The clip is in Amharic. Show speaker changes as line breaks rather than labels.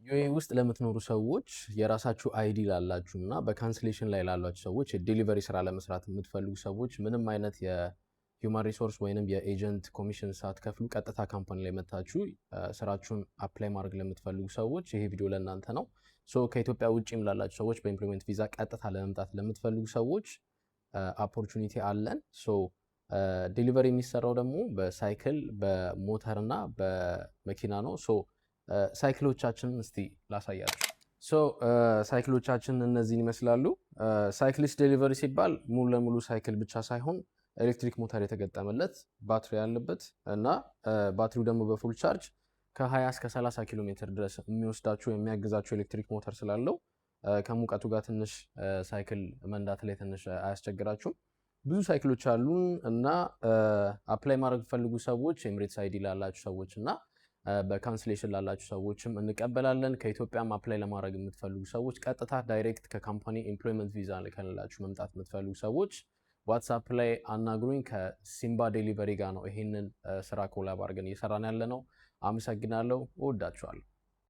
UAE ውስጥ ለምትኖሩ ሰዎች፣ የራሳችሁ ID ላላችሁ እና በ cancellation ላይ ላላችሁ ሰዎች፣ የ delivery ስራ ለመስራት የምትፈልጉ ሰዎች፣ ምንም አይነት የ human resource ወይንም የ agent commission ሳትከፍሉ ቀጥታ company ላይ መታችሁ ስራችሁን apply ማድረግ ለምትፈልጉ ሰዎች ይሄ ቪዲዮ ለእናንተ ነው። So ከኢትዮጵያ ውጭም ላላችሁ ሰዎች፣ በ employment visa ቀጥታ ለመምጣት ለምትፈልጉ ሰዎች opportunity አለን። So delivery የሚሰራው ደግሞ በሳይክል፣ በሞተር እና በመኪና ነው። So ሳይክሎቻችንን እስቲ ላሳያችሁ። So ሳይክሎቻችን እነዚህን ይመስላሉ። Cyclist delivery ሲባል ሙሉ ለሙሉ ሳይክል ብቻ ሳይሆን ኤሌክትሪክ ሞተር የተገጠመለት፣ ባትሪ ያለበት እና ባትሪው ደግሞ በ full charge ከ20 እስከ 30 ኪሎ ሜትር ድረስ የሚወስዳችሁ የሚያግዛችሁ ኤሌክትሪክ ሞተር ስላለው ከሙቀቱ ጋር ትንሽ ሳይክል መንዳት ላይ ትንሽ አያስቸግራችሁም። ብዙ ሳይክሎች አሉን እና apply ማድረግ ፈልጉ ሰዎች፣ Emirates ID ላላችሁ ሰዎች እና በ cancellation ላላችሁ ሰዎችም እንቀበላለን። ከኢትዮጵያም apply ለማድረግ የምትፈልጉ ሰዎች፣ ቀጥታ direct ከ company employment visa ልከንላችሁ መምጣት የምትፈልጉ ሰዎች WhatsApp ላይ አናግሩኝ። ከሲምባ Delivery ጋር ነው ይሄንን ስራ collab አድርገን እየሰራን ያለ ነው። አመሰግናለሁ። እወዳችኋለሁ።